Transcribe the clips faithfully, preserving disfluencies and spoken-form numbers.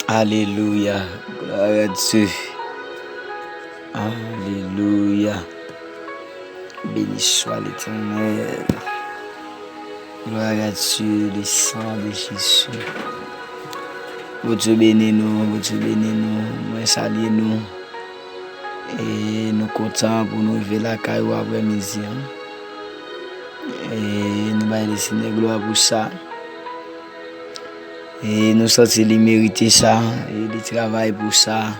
Alelouya. Gloire à Dieu. Alelouya. Béni soit l'Éternel. Gloire à Dieu, le sang de Jésus. Bondye beni nou, Bondye beni nou. Mwen salye nou. E nou kontan pou nou rive lakay ou aprè midi an. E nou bay Lesenyè glwa pou sa. E nou santi li merite sa, e li travay pou sa.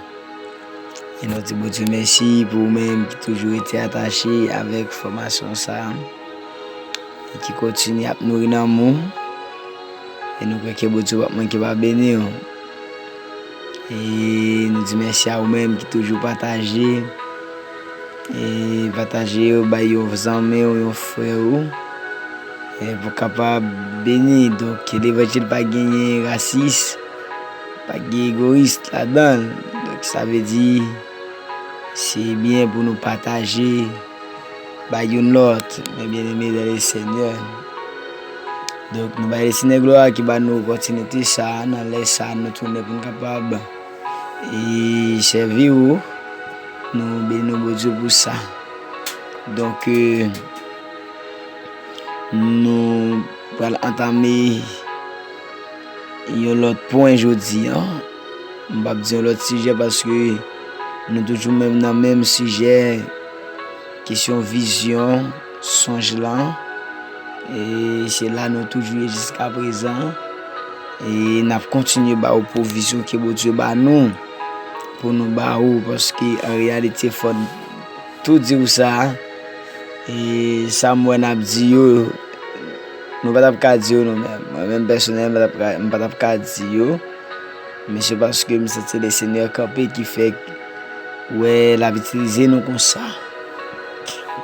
E nou di Bondye mèsi pou ou menm ki toujou rete atache avèk fòmasyon sa a, e ki kontinye ap nouri nanm ou. E nou kwè ke Bondye p ap manke pa beni w. E nou di mèsi a ou menm ki toujou pataje, e pataje yo bay yon zanmi w, yon frè ou, e pou kapab beni. Donk, levanjil pa genyen rasis, pa gen egoyis ladan l. Donk, sa vle di, se byen pou nou pataje, bay youn lòt, mes bien-aimés dans le Seigneur. Donk, nou bay Lesenyè glwa ki ba nou opòtinite sa a, nan lè sa a, nou tounen pou n kapab, e, sèvi ou. Nou beni nou Bondye pou sa. Donk, e, nou pral antame yon lòt pwen jodi an. M p ap di yon lòt sijè paske nou toujou menm nan menm sijè, kesyon vizyon, sonj lan. E se la nou toujou ye jiska prezan. E n ap kontinye ba ou pwovizyon ke Bondye ba nou pou nou ba ou, paske an reyalite, fò n tou di w sa. E sa m wè n ap di yo, nou pa t ap ka di yo nou menm. Mwen menm pèsonèl, m pa t ap ka, m pa t ap ka di yo. Men se paske m santi Lesenyè kanpe ki fè wè l ap itilize nou konsa.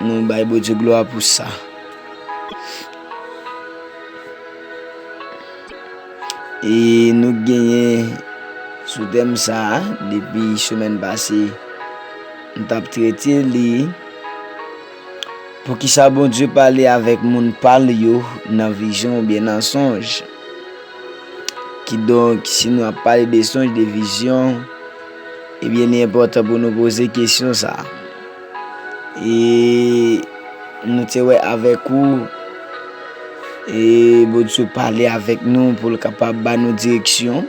Nou bay Bondye glwa pou sa. E nou genyen sou tèm sa a, depi semèn pase, m t ap trete li. Poukisa Bondye pale avèk moun pa l yo nan vizyon oubyen nan sonj? Kidonk, si nou ap pale de sonj, de vizyon, ebyen, li enpòtan pou nou poze kesyon sa a. E nou te wè avèk ou, e Bondye pale avèk nou pou l kapab ba nou direksyon.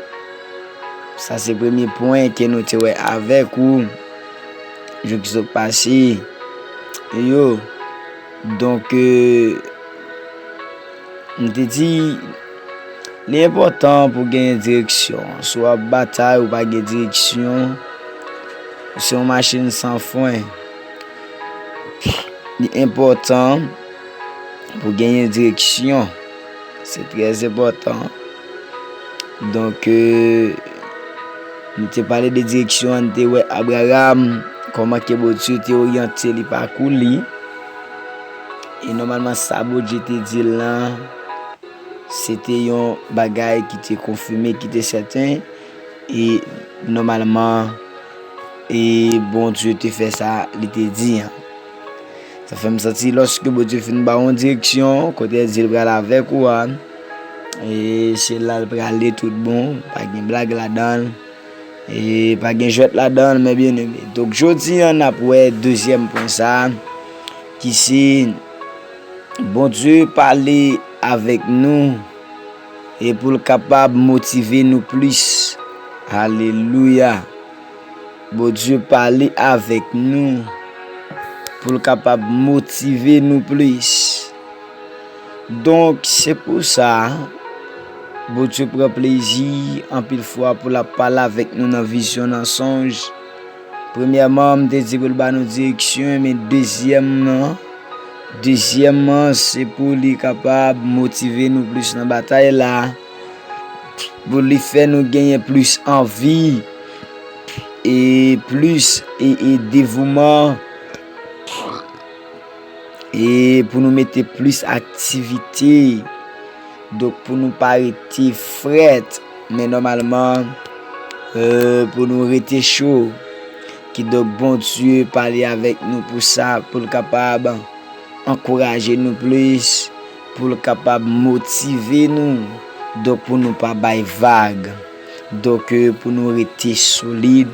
Sa se premye pwen ke nou te wè avèk ou, jou ki sot pase yo. Donk, e, m te di, li enpòtan pou genyen direksyon. Si w ap batay, ou pa gen direksyon, ou se yon machin san fren. Li enpòtan pou genyen direksyon. Se trè enpòtan. Donk, e, nou te pale de direksyon an, nou te wè Abraram, kòman ke Bondye te oryante li, pakou li. E nòmalman, sa Bondye te di l lan, se te yon bagay ki te konfime, ki te sèten. E nòmalman, e Bondye te fè sa li te di an. Sa fè m santi lòske Bondye fin ba w yon direksyon, kote l di l pral avèk ou a, e se la l prale tout bon, pa gen blag ladan l, e pa gen jwèt ladan l, mes bien-aimés. Donk, jodi a, n ap wè dezyèm pwen sa a, ki se Bondye pale avèk nou e pou l kapab motive nou plis. Alelouya! Bondye pale avèk nou pou l kapab motive nou plis. Donk, se pou sa, Bondye pran plezi anpil fwa pou l ap pale avèk nou nan vizyon, nan sonj. Premyèman, m te di pou l ba nou direksyon, men dezyèmman, dezyèmman, se pou li kapab motive nou plis nan batay la, pou li fè nou genyen plis anvi, e plis, e, e devouman, e pou nou mete plis aktivite. Donk, pou nou pa rete frèt, men nòmalman, e, pou nou rete cho. Kidonk, Bondye pale avèk nou pou sa, pou l kapab ankouraje nou plis, pou l kapab motive nou, donk pou nou pa bay vag. Donk, euh, pou nou rete solid,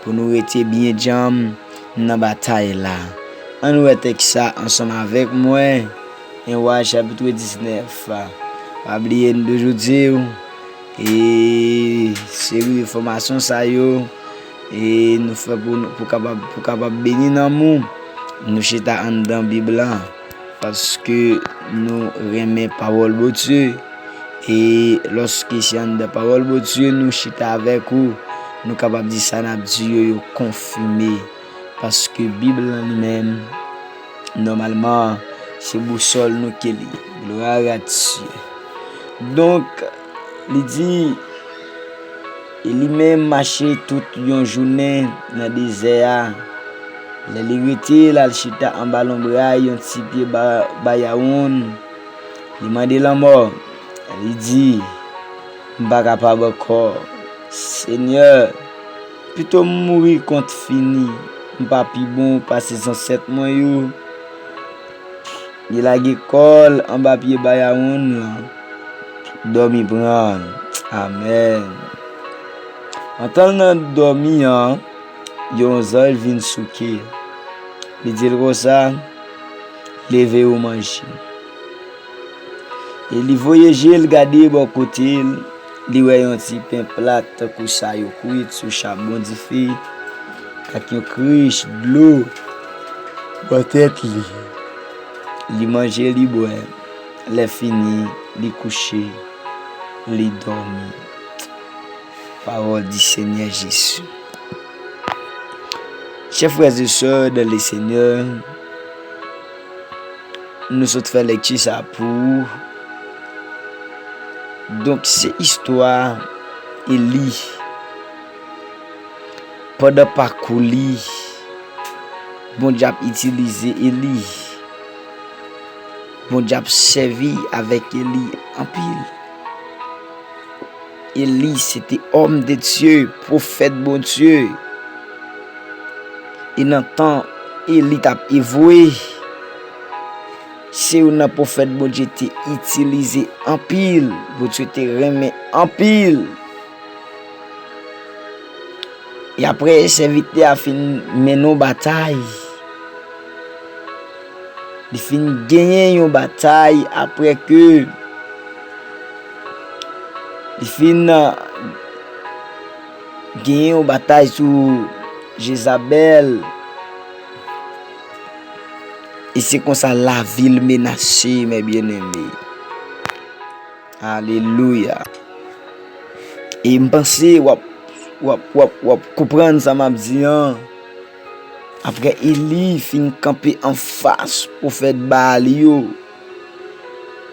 pou nou rete byen djanm nan batay la. Ann wè tèks sa ansanm avèk mwen. En Wa chapit diznèf. Pa bliye, m toujou di w, e seri de fòmasyon sa yo, e nou fè pou, pou kapab, pou kapab beni nanm ou. Nou chita anndan Bib la, paske nou renmen pawòl Bondye. E lòske se anndan pawòl Bondye nou chita avèk ou, nou kapab di sa n ap di yo, yo konfime. Paske Bib lan li menm, nòmalman, se bousòl nou ke li. Gloire à Dieu. Donk, li di, e li menm mache tout yon jounen nan dezè a. Lè li rete, l al chita anba lonbray yon ti pye ba-, bayawonn. Li mande lanmò. Li di, "M pa kapab ankò. Senyè, pito m mouri kont fini. M pa pi bon pase zansèt mwen yo." Li lage kò l anba pye bayawonn lan. Dòmi pran l. Amèn. Antan l nan dòmi an, yon zanj vin souke l. Li di l konsa, "Leve ou manje." E li voye je l gade bò kote l, li wè yon ti pen plat tankou sa yo kwit sou chabon dife, ak yon krich dlo bò tèt li. Li manje, li bwè. Lè fini, li kouche, li dòmi. Parole du Seigneur Jésus. Chers frères et sœurs dans le Seigneur, nou sot fè lekti sa pou ou. Donk, se istwa Eli. Pandan pakou li, Bondye ap itilize Eli. Bondye ap sèvi avèk Eli anpil. Eli se te òm de Dye, pwofèt Bondye. E nan tan Eli t ap evwe, se youn nan pwofèt Bondye te itilize anpil, Bondye te renmen anpil. E apre sèvitè a fin mennen yon batay, li fin genyen yon batay apre ke li fin, uh, genyen yon batay sou Jezabèl. E se konsa lavi l menase, mes bien-aimés. Alelouya. E m panse w ap, w ap, w ap, w ap konprann sa m ap di an. Apre Eli fin kanpe anfas pwofèt Baal yo,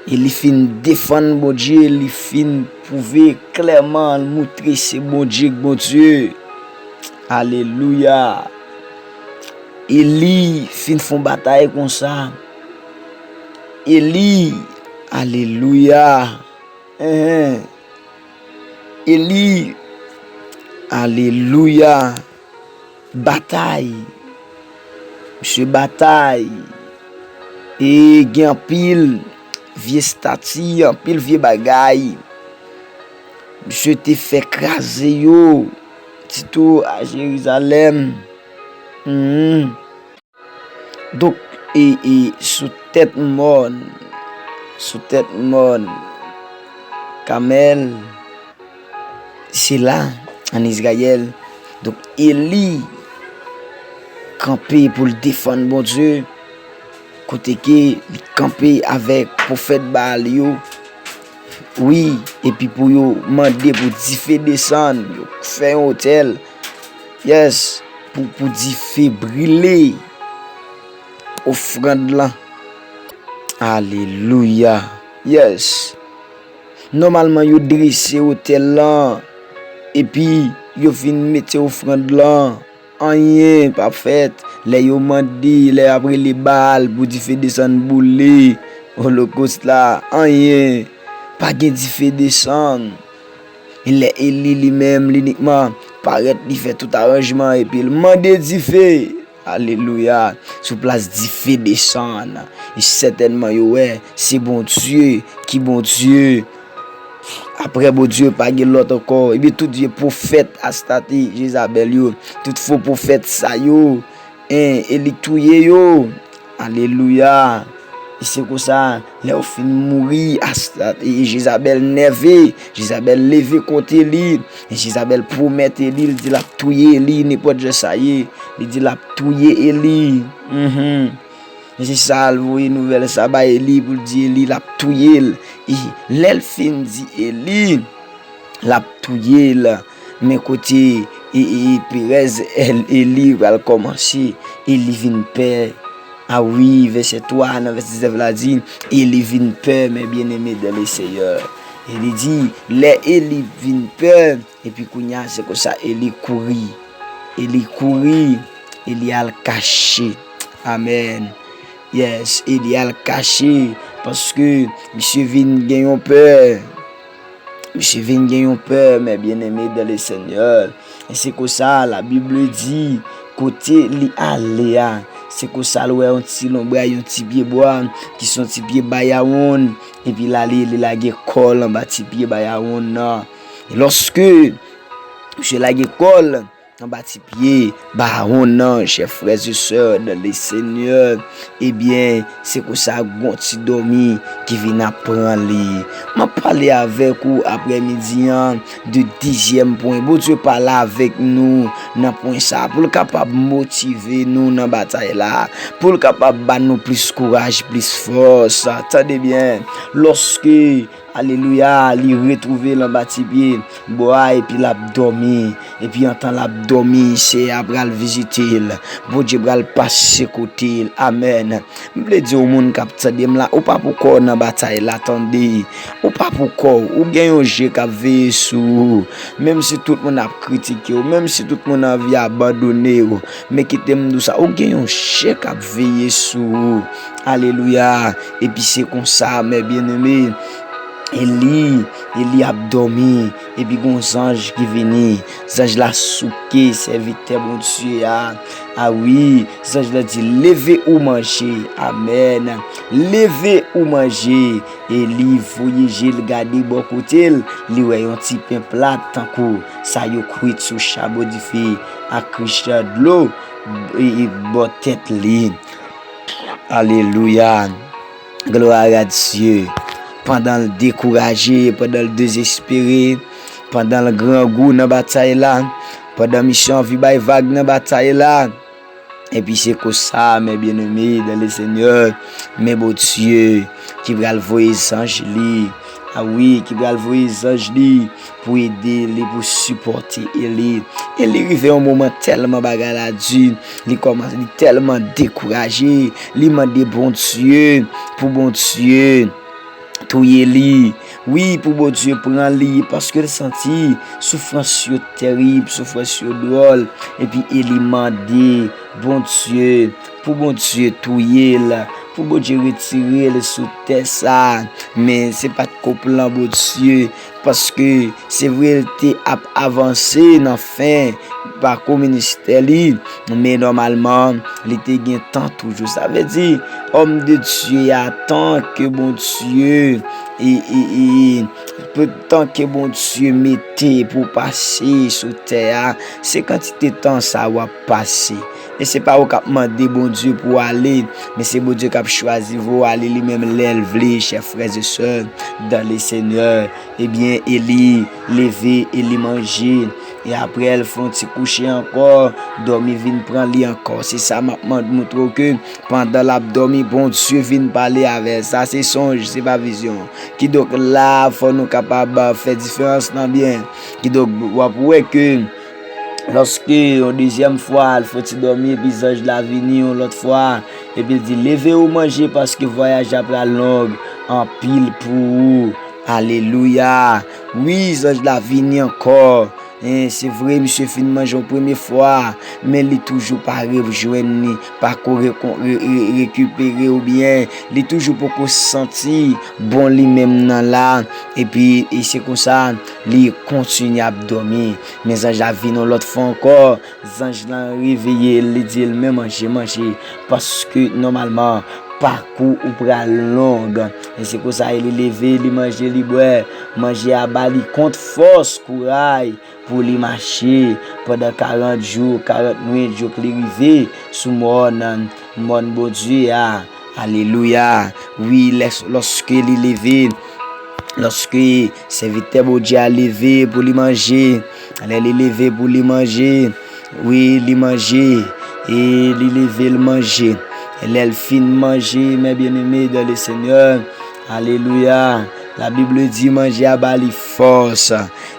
e li fin defann Bondye, li fin pwouve klèman, l moutre se Bondye k Bondye. Alelouya. Eli fin fè yon batay konsa. Eli, alelouya. Enhen. Eli, alelouya. Batay. Misye batay. E gen anpil vye estati, anpil vye bagay misye te fè kraze yo, sitou a Jerizalèm. Mhm. Donk, e, e, sou tèt mòn, sou tèt mòn Kamèl, se la, ann Izrayèl. Donk, Eli kanpe pou l defann Bondye, kote ke li kanpe avèk pwofèt Baal yo. Wi, epi pou yo mande pou dife desann, yo fè yon otèl. Yes, pou, pou dife brile ofrann lan. Alelouya. Yes. Nòmalman, yo drese otèl lan, epi yo fin mete ofrann lan. Anyen p ap fèt. Lè yo mande, lè y ap rele Baal pou dife desann boule olokòs la, anyen. Pa gen dife desann. E lè Eli li menm, li inikman parèt, li fè tout aranjman, epi l mande dife. Alelouya. Sou plas dife desann. E sètènman, yo wè, se Bondye ki Bondye. Apre Bondye, pa gen lòt ankò. Ebyen, tout vye pwofèt Astati, Jezabèl yo, tout fo pwofèt sa yo, en, Eli touye yo. Alelouya. E se konsa, lè yo fin mouri, Astati, Jezabèl nève, Jezabèl leve kont Eli, e Jezabèl pwomèt Eli, li di l ap touye Eli, nenpòt jan sa ye, li di l ap touye Eli. Mhm. E se sa, l voye nouvèl sa bay Eli pou l di Eli l ap touye l. E lè l fin di Eli l ap touye l, men kote e, e, e Perèz, Eli pral kòmanse, Eli vin pè. A wi, vèsè twa nan vèsè diznèf la di, Eli vin pè, mes bien-aimés dans le Seigneur. E li di, lè Eli vin pè, epi kounye a, se konsa Eli kouri. Eli kouri, Eli al kache. Amèn. Yes, Eli al kache, paske misye vin gen yon pè. Misye vin gen yon pè, mes bien-aimés dans le Seigneur. E se konsa, la Bible di, kote li ale a, se konsa l wè yon ti lonbray, yon ti pye bwa, ki se yon ti pye bayawonn, epi l ale, li lage kò l anba ti pye bayawonn nan. E lòske misye lage kò l anba ti pye bayawonn nan, chè frè e sè dans le Seigneur, ebyen, se konsa gon ti dòmi ki vin ap pran li. M ap pale avèk ou aprèmidi an de dezyèm pwen. Bondye pale avèk nou nan pwen sa a pou l kapab motive nou nan batay la, pou l kapab ba nou plis kouraj, plis fòs. Tande byen, lòske Alelouya, li retwouve l anba ti pye bwa epi l ap dòmi. Epi antan l ap dòmi, Seyè a pral vizite l. Bondye pral pase kote l. Amèn. M vle di w, moun k ap tande m la, ou pa pou kò w nan batay la, tande. Ou pa pou kò w. Ou gen yon je k ap veye sou ou. Menm si tout moun ap kritike w, menm si tout moun anvi abandone w, men kite m di w sa, ou gen yon je k ap veye sou ou. Alelouya. Epi se konsa, mes bien-aimés, Eli, Eli ap dòmi, epi gon zanj ki vini. Zanj la souke sèvitè Bondye a. A wi, zanj la di, leve ou manje. Amèn. Leve ou manje. Eli voye je l gade bò kote l, li wè yon ti pen plat tankou sa yo kwit sou chabon dife ak krich dlo, e, e, bò tèt li. Alelouya. Gloire à Dieu. Pandan l dekouraje, pandan l dezespere, pandan l grangou nan batay la, pandan misye anvi bay vag nan batay la, epi se konsa, mes bien-aimés dans le Seigneur, men Bondye ki pral voye zanj li. A wi, ki pral voye zanj li pou ede li, pou sipòte Eli. Eli rive yon moman tèlman bagay la di, li kòmanse, li tèlman dekouraje, li mande Bondye pou Bondye touye li. Wi, pou Bondye pran li, paske l santi soufrans yo tèrib, soufrans yo dwòl, epi Eli mande Bondye, pou Bondye touye l, pou Bondye retire l sou tè sa. Men se pa t ko plan Bondye, paske se vre l te ap avanse nan fen pakou ministè li, men nòmalman, li te gen tan toujou. Sa vle di, òm de Dye a, tan ke Bondye, e, e, e, pou, tan ke Bondye mete pou pase sou tè a, se kantite tan sa w ap pase. E se pa ou k ap mande Bondye pou w ale, men se Bondye k ap chwazi voye w ale li menm lè l vle, chè frè e sè dans le Seigneur. Ebyen, Eli leve, Eli manje. E apre, l fè yon ti kouche ankò, dòmi vin pran li ankò. Se sa m ap mande, montre w ke pandan l ap dòmi, Bondye vin pale avè l. Sa se sonj, se pa vizyon. Kidonk, la, fò nou kapab fè diferans lan byen. Kidonk, w ap wè ke lòske yon dezyèm fwa, l fè ti dòmi, epi zanj la vini yon lòt fwa, epi l di, leve ou manje, paske vwayaj la pral long anpil pou ou. Alelouya! Wi, zanj la vini ankò. En, se vre, misye fin manje yon premye fwa, men li toujou pa rejwenn li, pa ko rekon-, re-, re-, rekipere oubyen li toujou poko santi bon li menm nan la. Epi, e se konsa, li kontinye ap dòmi. Men zanj la vin yon lòt fwa ankò. Zanj lan reveye l, li di l, men manje, manje. Paske, nòmalman, pakou ou pral long. E se konsa li leve, li manje, li bwè. Manje a ba li kont fòs, kouraj pou li mache pandan karant jou, karant nwit, jouk li rive sou mòn, mòn Bondye a. Alelouya. Wi, lès-, lòske li leve, lòske sèvitè Bondye a leve pou li manje, lè li leve pou li manje, wi, li manje, e li leve, l manje. E lè l fin manje, mes bien-aimés dans le Seigneur, alelouya, la Bible dit, manje a ba li fòs.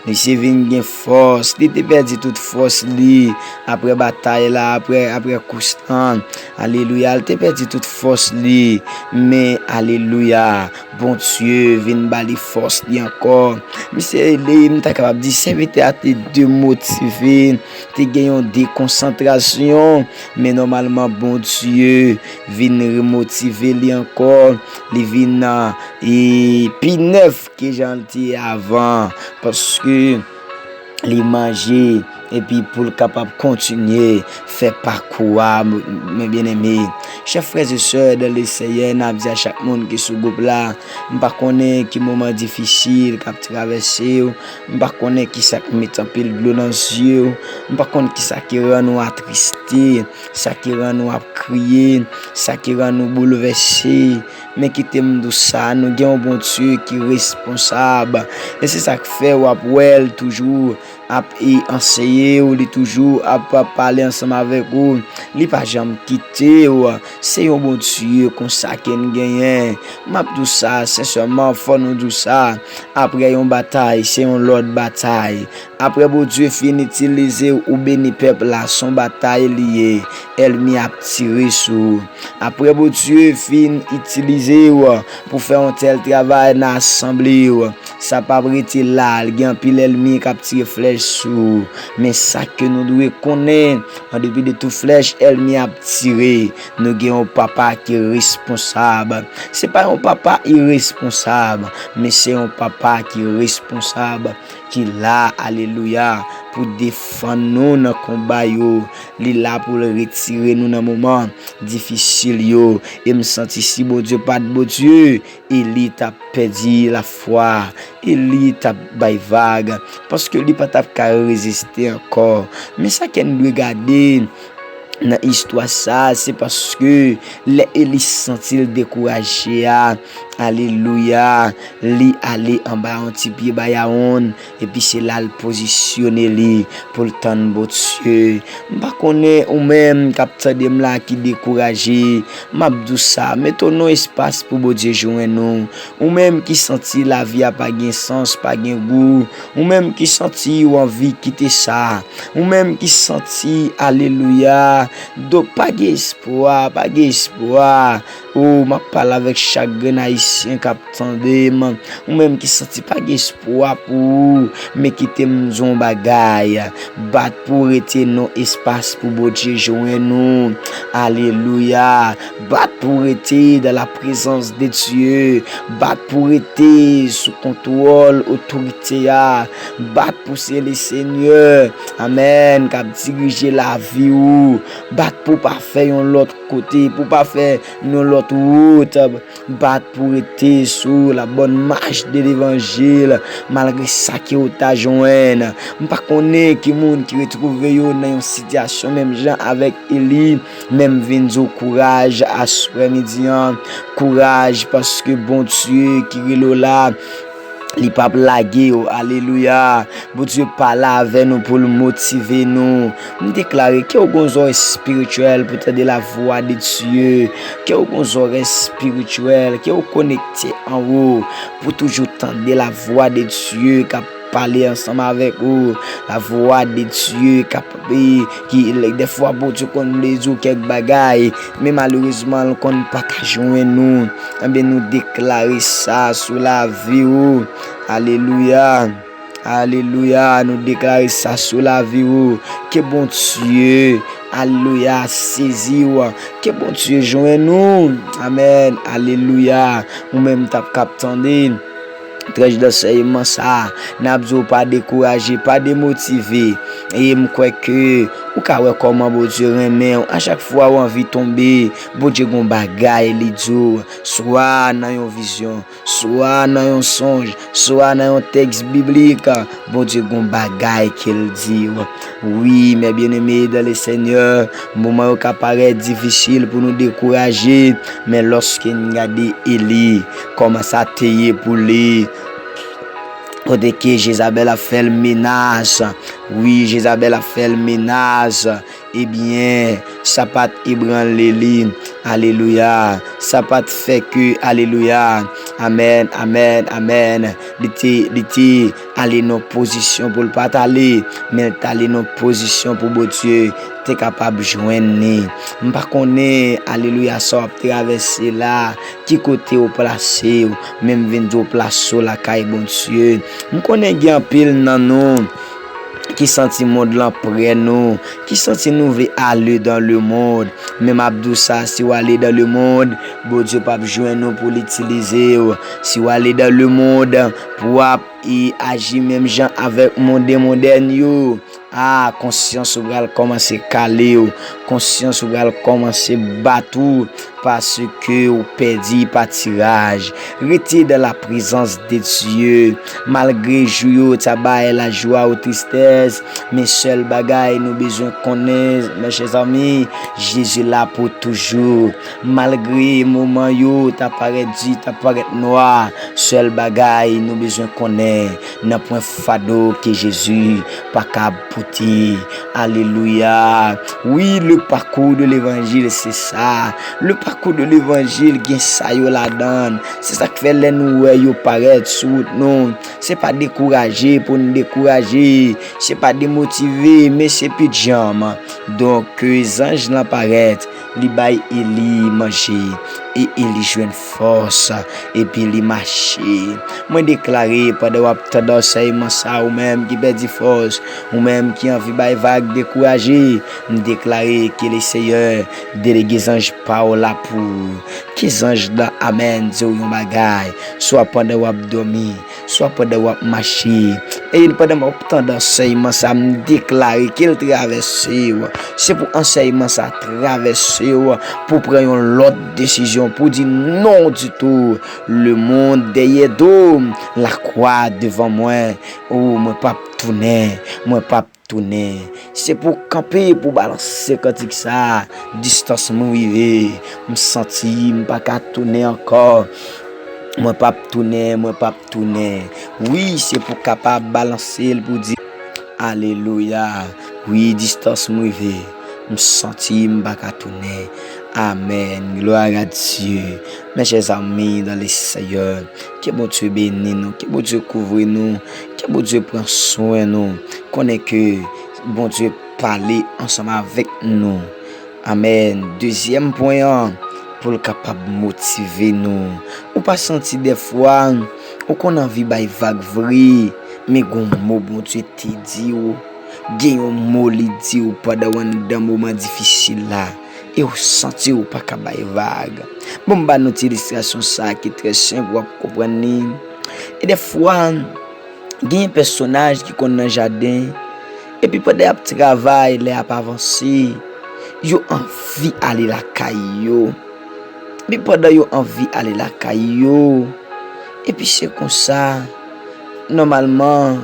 Misye vin gen fòs. Li te pèdi tout fòs li apre batay la, apre, apre kous lan. Alelouya. Li te pèdi tout fòs li. Men, alelouya, Bondye vin ba li fòs li ankò. Misye, li, m ta kapab di, sèvitè a te demotive, te gen yon dekonsantrasyon. Men nòmalman, Bondye vin remotive li ankò. Li vin, e, pi nèf ke jan l te ye avan, paske li manje, epi pou l kapab kontinye fè pakou a, mes bien-aimés. Chè frè e sè dans le Seigneur, n ap di a chak moun ki sou gwoup la, m pa konnen ki moman difisil k ap travèse w, m pa konnen kisa k met anpil dlo nan zye w, m pa konn kisa ki rann ou atriste, sa ki rann ou ap kriye, sa ki rann ou boulvèse. Men kite m di w sa, nou gen yon Bondye ki responsab. E se sa k fè w ap wè l toujou ap, e, anseye w, li toujou ap, ap pale ansanm avèk ou. Li pa janm kite w. Se yon Bondye konsa ke n genyen. M ap di w sa, sensèman, fò nou di w sa. Apre yon batay, se yon lòt batay. Apre Bondye fin itilize w, ou beni pèp la, se yon batay li ye. Ènmi ap tire sou ou. Apre Bondye fin itilize w pou fè yon tèl travay nan asanble w, sa p ap rete la, gen anpil ènmi k ap tire flèch sou ou. Men sa ke nou dwe konnen, an depi de tout flèch ènmi ap tire, nou gen yon papa ki responsab. Se pa yon papa iresponsab, men se yon papa ki responsab, ki la, alelouya, pou defann nou nan konba yo. Li la pou l retire nou nan moman difisil yo. E m santi si Bondye pa t Bondye, Eli t ap pèdi lafwa. Eli t ap bay vag, paske li pa t ap ka reziste ankò. Men sa ke n dwe gade nan istwa sa, se paske lè Eli santi l dekouraje a, alelouya, li ale anba yon ti pye bayawonn, epi se la l pozisyone li pou l tann Bondye. M pa konnen ou menm k ap tande m la ki dekouraje, m ap di w sa, mete w nan espas pou Bondye jwenn ou. Ou menm ki santi lavi a pa gen sans, pa gen gou, ou menm ki santi ou anvi kite sa, ou menm ki santi, alelouya, donk pa gen espwa, pa gen espwa. O, m ap pale avèk chak grenn Ayisyen k ap tande m. Ou menm ki santi pa gen espwa pou ou, men kite m di w yon bagay. Bat pou w rete nan espas pou Bondye jwenn ou. Alelouya. Bat pou w rete dans la présence de Dieu. Bat pou w rete sou kontwòl otorite a. Bat pou se le Senyè, amèn, k ap dirije lavi w. Bat pou w pa fè yon lòt kote, pou w pa fè yon lòt wout. Bat pou w rete sou la bonne marche de l'évangile, malgre sa ke w ta jwenn. M pa konnen ki moun ki retwouve yo nan yon sitiyasyon menm jan avèk Eli, men m vin di w kouraj aswè midi an. Kouraj, paske Bondye ki rele w la, li p ap lage w. Alelouya. Bondye pale avè nou pou l motive nou. M deklare ke w gon zòrèy espirityèl pou tande la voix de Dieu. Ke w gon zòrèy espirityèl, ke w konekte anwo pou toujou tande la voix de Dieu k ap pale ansanm avèk ou. La voix de Dieu k ap, e, ki, dèfwa Bondye konn vle di w kèk bagay, men malerezman, l konn pa ka jwenn ou. Ebyen, nou deklare sa sou lavi w. Alelouya. Alelouya. Nou deklare sa sou lavi w. Ke Bondye, alelouya, sezi w. Ke Bondye jwenn ou. Amèn. Alelouya. Ou menm t ap k ap tande tranch dansèyman sa, n ap di w pa dekouraje, pa demotive. E m kwè ke Ou ka wè kòman Bondye renmen w. A chak fwa w anvi tonbe, Bondye gon bagay li di w, swa nan yon vizyon, swa nan yon sonj, swa nan yon tèks biblik, Bondye gon bagay ke l di w. Wi, mes bien-aimés dans le Seigneur, moman yo ka parèt difisil pou nou dekouraje, men lòske n gade Eli, kòman sa te ye pou li, kote ke Jezabèl ap fè l menas. Wi, Jezabèl ap fè l menas. Ebyen, sa pa t ebranle li. Alelouya. Sa pa t fè ke, alelouya. Amèn, amèn, amèn. Li te, li te ale nan pozisyon pou l pa t ale, men l t ale nan pozisyon pou Bondye te kapab jwenn li. M pa konnen, alelouya, sa w ap travèse la, ki kote w plase w, men m vin di w plase w lakay Bondye. M konnen gen anpil nan nou ki santi mond lan prè nou, ki santi nou vle ale dans le monde. Men m ap di w sa, si w ale dans le monde, Bondye p ap jwenn ou pou l itilize w. Si w ale dans le monde, pou w ap e aji menm jan avèk monde modèn yo, a, konsyans ou pral kòmanse kale w, konsyans ou pral kòmanse bat ou, paske ou pèdi patiraj. Rete dans la présence de Dieu. Malgre jou yo ta bay lajwa ou tristès, men sèl bagay nou bezwen konnen, mes chers amis, Jezi la pou toujou. Malgre moman yo ta parèt di, ta parèt nwa, sèl bagay nou bezwen konnen, nan pwen fado ke Jezi pa kab pote. Alelouya. Wi, le parcours de l'évangile, se sa. Le parcours de l'évangile gen sa yo ladan l. Se sa k fè lè nou wè yo parèt sou wout nou, se pa dekouraje pou n dekouraje, se pa demotive, men se pidjanm. Donk, zanj lan parèt, li bay Eli manje, e Eli jwenn fòs, epi li mache. Mwen deklare, pandan w ap tande ansèyman sa, ou menm ki pèdi fòs, ou menm ki anvi bay vag, dekouraje, m deklare ke Leseyè delege zanj pa w la pou ou. Ke zanj lan, amèn, di w yon bagay, swa pandan w ap dòmi, swa pandan w ap mache. E pandan m ap tande ansèyman sa, m deklare ke l travèse w. Se pou ansèyman sa travèse w, pou w pran yon lòt desizyon, pou w di non ditou. Lemonn dèyè do m, lakwa devan mwen. O, mwen p ap tounen, mwen p ap tounen. Se pou w kanpe, pou w balanse kantik sa. Distans m rive, m santi m pa ka tounen ankò. Mwen p ap tounen, mwen p ap tounen. Wi, se pou w kapab balanse l pou w di, alelouya. Wi, distans m rive, m santi m pa ka tounen. Amèn. Gloire à Dieu. Mes chers amis dans le Seigneur, ke Bondye beni nou, ke Bondye kouvri nou, ke Bondye pran swen nou. Konnen ke Bondye pale ansanm avèk nou. Amèn. Dezyèm pwen an, pou l kapab motive nou. Ou pa santi dèfwa, ou konn anvi bay vag vre, men gon mo Bondye te di w, gen yon mo li di w pandan w anndan moman difisil la, e w santi w pa ka bay vag. Bon, m ba nou ti ilistrasyon sa a ki trè senp, w ap konprann li. E dèfwa, genyen pèsonaj ki konn nan jaden, epi pandan y ap travay, lè y ap avanse, yo anvi ale lakay yo. Epi pandan yo anvi ale lakay yo, epi se konsa, nòmalman,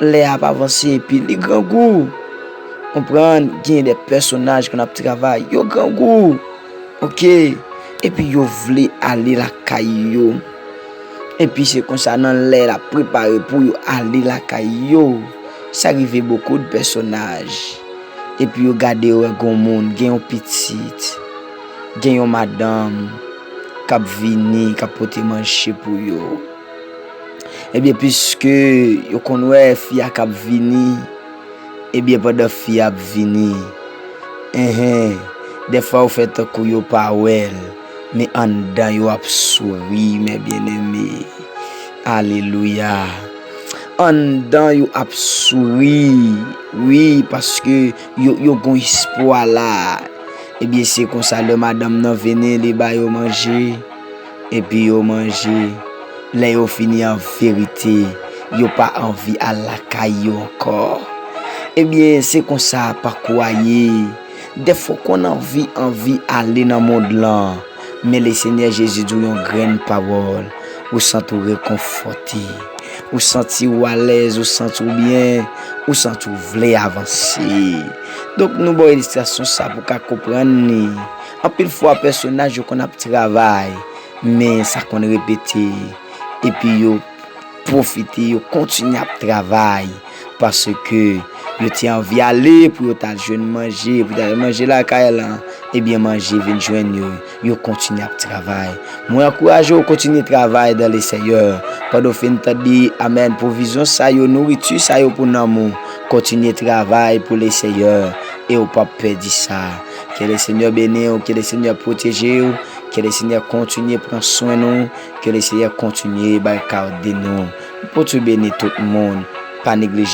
lè y ap avanse, epi li grangou. Konprann, genyen de pèsonaj konn ap travay, yo grangou. Oke. Epi yo vle ale lakay yo. Epi se konsa, nan lè l ap prepare pou yo ale lakay yo, sa rive bokou de pèsonaj. Epi yo gade, yo wè gon moun, gen yon pitit, gen yon madanm k ap vini, k ap pote manje pou yo. Ebyen, piske yo konn wè fi a k ap vini, ebyen, pandan fi a ap vini, enhen, dèfwa yo fè tankou yo pa wè l, men anndan yo ap souri, mes bien-aimés. Alelouya. Anndan yo ap souri, wi, paske yo, yo gon espwa la. Ebyen, se konsa, lè madanm nan vini, li ba yo manje, epi yo manje. Lè yo fini, an verite, yo pa anvi al lakay yo ankò. Ebyen, se konsa pakou a ye. Dèfwa w konn anvi, anvi ale nan mond lan. Men Lesenyè Jezi di w yon grenn pawòl, ou santi w rekonfòte. Ou santi w alèz, ou santi w byen, ou santi w vle avanse. Donk, nou ba w ilistrasyon sa pou w ka konprann li. Anpil fwa, pèsonaj yo konn ap travay, men sa konn repete. Epi yo pwofite, yo kontinye ap travay, paske yo te anvi ale pou yo t al jwenn manje, pou yo t al manje lakay lan, ebyen, manje vin jwenn yo, yo kontinye ap travay. Mwen ankouraje w kontinye travay dans le Seigneur. Pandan w fin tande amèn, pwovizyon sa yo, nouriti sa yo pou nanm ou, kontinye travay pou Lesenyè e w p ap pèdi sa. Ke Lesenyè beni w, ke Lesenyè pwoteje w, ke Lesenyè kontinye pran swen nou, ke Lesenyè kontinye bay kado nou. Bondye beni tout moun. Pa neglije